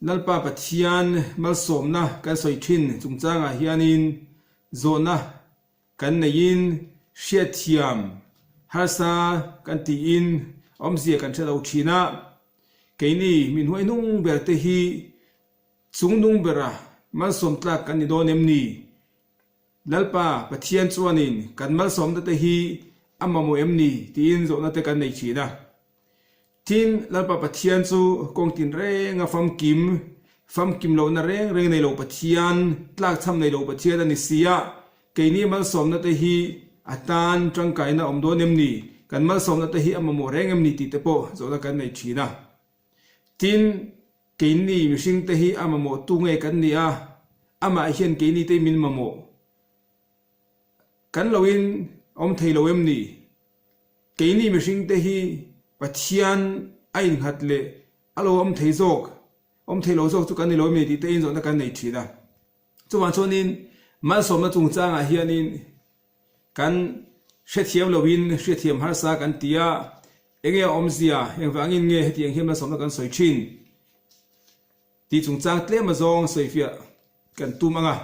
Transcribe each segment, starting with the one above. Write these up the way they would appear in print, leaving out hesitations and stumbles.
Lalpa Pathian malsawmna kan sawi thin chungchangah hianin zawhna kan neiin hriatthiam harsa kan tiin awmzia kan hre lo thin a, keini min huaihnung ber te hi chungnung bera malsawm tlak kan ni dawn em ni? Lalpa Pathian chuanin kan malsawmna te hi a mamawh em ni tiin zawhna te kan nei thin a. Tin, Lalpa Pathian chu kawng tinrenga famkim, famkim lohna reng reng nei lo Pathian, tlakchham nei lo Pathian a ni si a, keini malsawmna te hi a tan tangkaina awm dawn em ni? Kan malsawmna te hi a mamawh reng em ni tih te pawh zawhna kan nei thin a. Tin, keini mihring te hi a mamawh tu nge kan ni a, amah hian keini te min mamawh kan loin awm thei lo em ni? Keini mihringte hi Pathian a innghat leh a lo awm thei zawk, awm thei lo zawk chu kan ni lo emi tih te inzawhna kan nei thin a. Chuvang chuanin malsawmna chungchangah hianin kan hrethiam loin hriathiam harsa kan ti a, enge a awmzia, engvangin nge hetiang hian malsawmna kan sawi thin tih chungchang tlem azawng sawifiah kan tum ang a.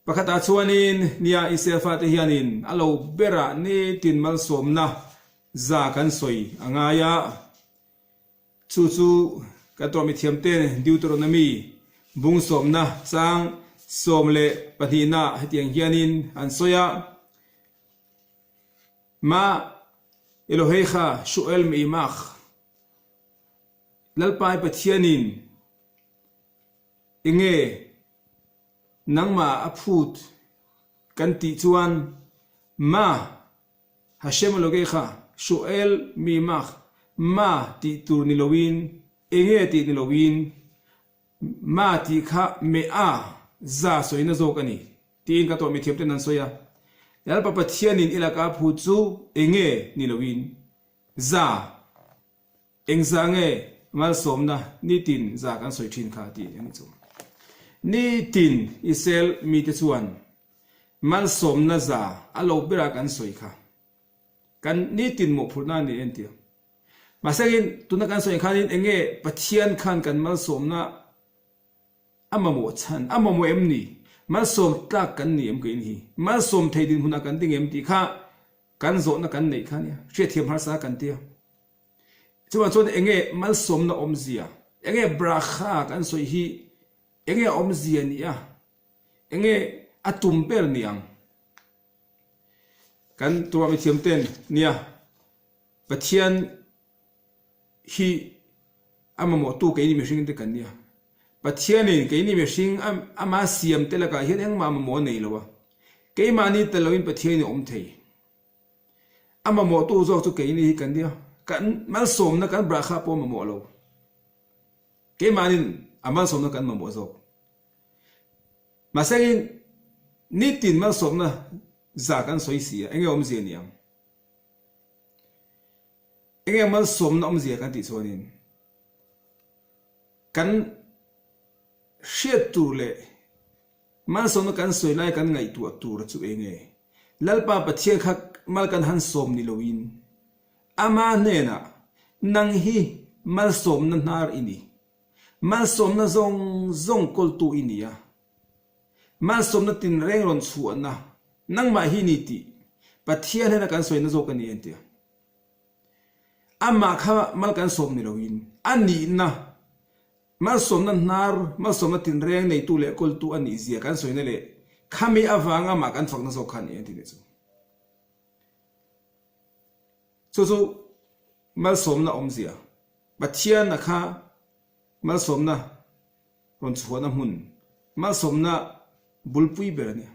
Pakhatah chuanin, nia Israel fate hianin a lo berah nitin malsawmna za kan sawi a ngai a, chu chu kan tuah mithiamten Deuteronomy bung sawmna chang 12 nah hetiang hianin an sawi a, Ma Eloheicha Shu'el me'imach, Lalpai Pathianin Enge nangmah a phut kan tih chuan Ma Hashem Elokecha Shoel Mimach Ma tih tur ni loin enge tih ni loin Ma tih kha Me'a za sawina zawk a ni tiin ka tuah mithiam ten an sawi a. Lalpa Pathianin i laka phut chu enge ni loin za Engzah nge malsawmna nitin za kan sawi thin kha tih a ni chu. Nitin Israel mite chuan malsawmna za a lo bera kan sawi kha kan nitin mawhphurhna a ni en tia. Mahsengin tuna kan sawi khanin enge Pathian khan kan malsawmna a mamawh chhan a mamawh em ni? Malsawm tlak kan ni em keini hi? Malsawm thei dinhmunah kan ding em tih kha kan zawhna kan neih kha nia hriatthiam harsa kan tia. Chuvang chuan enge malsawmna awmzia, enge bracha kan sawi hi enge awmzia ni a, enge a tum ber ni ang? Kan Torah mithiam ten nia Pathian hi a mamawhtu keini mihring te kan nia. Pathianin keini mihring ama siam te lakah hian engmah mamawh a nei lo a, keimahni tel loin Pathianin a awm thei. A mamawhtu zawk chu keini hi kan nia, kan malsawmna kan bracha pawh a mamawh lo. Keimahnin a malsawmna kan mamawh zawk. Mahsengin nitin malsawmna za kan sawi si a, enge awmzia ni ang? Enge malsawmna awmzia kan tih chuanin kan hriat tur leh Malsawmna kan sawi lai kan ngaihtuah tur chu eng nge? Lalpa Pathian kha mal kan han sawm ni loin, Ama hnenah, Nang hi malsawmna hnar i ni. Malsawmna zawng zawng kawltu i ni a. Malsawmna tinreng rawn chhuahna nangmah hi ni tih Pathian hnena kan sawina zawk a ni en tia. Amah kha mal kan sawm ni loin, a nihna Malsawmna hnar, malsawmna tinreng neitu leh kawltu a nih zia kan sawina leh khami avanga mah kan fakna zawk kha a ni a ti leh chu. Chu chu malsawmna awmzia, Pathian a kha malsawmna rawn chhuahna hmun, malsawmna bulpui ber a ni.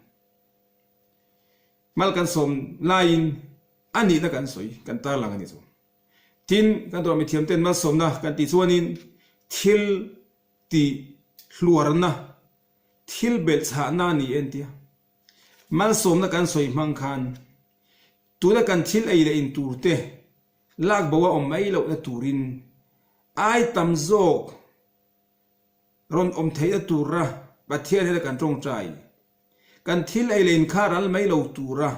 Mal kan sawm laiin a nihna kan sawi, kan tarlang a ni chu. Tin, kan tuah mithiam ten malsawmna kan tih chuanin thil tih hluarna, thil belhchhahna a ni e an ti a. Malsawmna kan sawi hmang khan tuna kan thil ei leh in tur te lak bo a awm mai lohna turin ai tam zawk rawn awm theihna tura Pathian hena kan tawngtai, kan thil ei leh in kha ral mai lo tura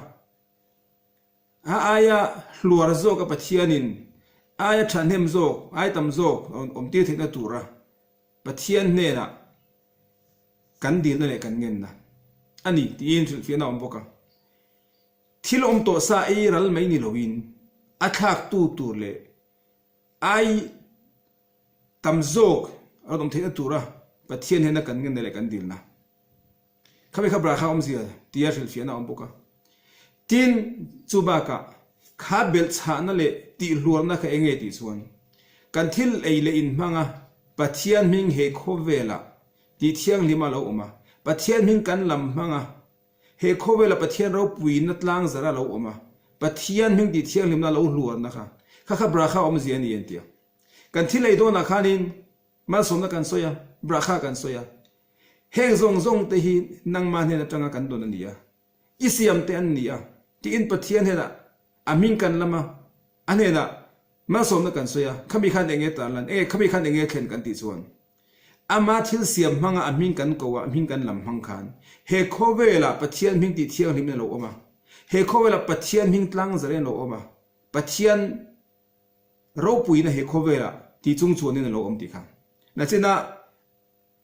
A aia hluar zawk a Pathianin aia thahnem zawk, ai tam zawk a awm tir theihna tura. Pathian hnenah kan dilna leh kan ngenna a ni tiin hrilhfiahna a awm bawk a. Thil awm tawh sa ei ral mai ni loin a thlaktu tur leh ai tam zawk a rawn awm theihna tura Pathian hnena kan ngenna leh kan dilna. Khami kha Brakha awmzia tia hrilhfiahna a awm bawk a. Tin, chu bakah kha belhchhahna leh tihhluarna kha eng nge tih chuan kan thil ei leh inhmanga Pathian hming he khawvelah tih thianghlima lo awm a, Pathian hming kan lam hmanga he khawvela Pathian ropuina tlang zara lo awm a, Pathian hming tih thianghlimna lo hluarna kha kha kha Brakha awmzia a ni an ti a. Kan thil ei dawnah khanin malsawmna kan sawi a, Brakha kan sawi a. Heng zawng zawng te hi nangmah hnen atanga kan dawn a ni a, i siam te an ni a, tiin Pathian hnenah a hming kan lam a, a hnenah malsawmna kan sawi a, khami khan eng nge tarlan, enge khami khan eng nge thlen kan tih chuan ama thil siam hmanga a hming kan ko a, a hming kan lam hmang khan he khawvelah Pathian hming tih thianghlimna a lo awm a, he khawvelah Pathian hming tlangzarhin a lo awm a, Pathian ropuina he khawvelah tih chung chuanin a lo awm tih kha. Nachinah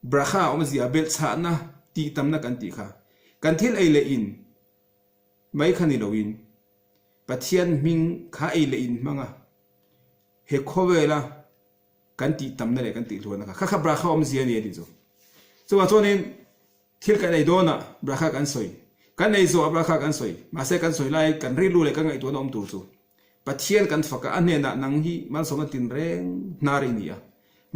Bracha awmzia belhchhahna tihtamna kan tih kha kan thil ei leh in mai kha ni loin Pathian hming kha ei leh in hmanga he khawvela kan tihtamna leh kan tihhluahna kha kha kha bracha awmzia a ni a tih chu. Chuvang chuanin thil kan ei dawnah bracha kan sawi, kan ei zawhah bracha kan sawi, mahse kan sawi lai kan rilru leh kan ngaihtuahna awm tur chu Pathian kan fak a, a hnenah nang hi malsawmna tinreng hnar i ni a,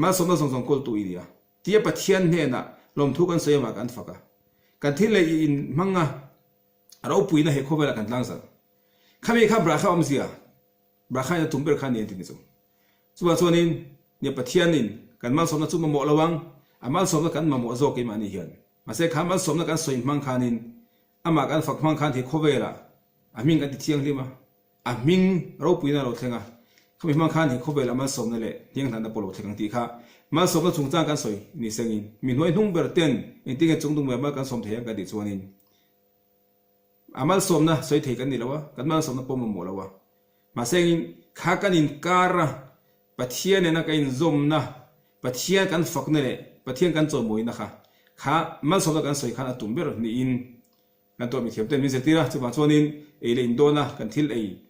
malsawmna zawng zawng kawltu i ni a, tia Pathian hnenah lawmthu kan sawi avang kan fak a. Kan thil leh i inhmang a, a ropuina he khawvelah kan tlangzal. Khami kha Brakha awmzia, Brakha in a tum ber kha a ni an ti ni chu. Chuvang chuanin, nia Pathianin kan malsawmna chu mamawh lo ang, a malsawmna kan mamawh zawk keimahni hian. Mahse kha malsawmna kan sawi hmang khanin, amah kan fak hmang khan he khawvelah a hming kan ti thianghlim a, A hming ropuina a lo thleng a, khami hmang khan he khawvel a malsawmna leh hnianghlanna pawh lo thleng ang tih kha malsawmna chungchang kan sawi ni sengin mi hnuai hnung ber ten engtin nge chung dung ber mal kan sawm thei ang kan tih chuanin a malsawmna sawi thei kan ni lo a, kan malsawmna pawh mamawh lo a. Mahse engin kha kan inkar a, Pathian nena kan inzawmna, Pathian kan fakna leh Pathian kan chawimawina kha kha malsawmna kan sawi khan a tum ber niin Kan tuah mithiam ten min zirtir a, chuvang chuanin ei leh in dawn a, kan thil ei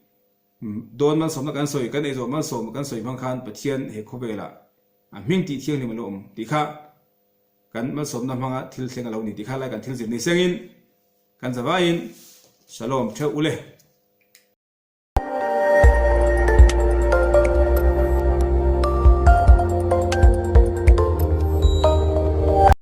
dawn malsawmna kan sawi, kan ei zawh malsawm kan sawi hmang khan Pathian he khawvelah a hming tih thianghlim a lo awm tih kha kan malsawmna hmanga thil thleng a lo ni tih kha lai kan thil zir ni sengin kan zavaiin Shalom theuh u le.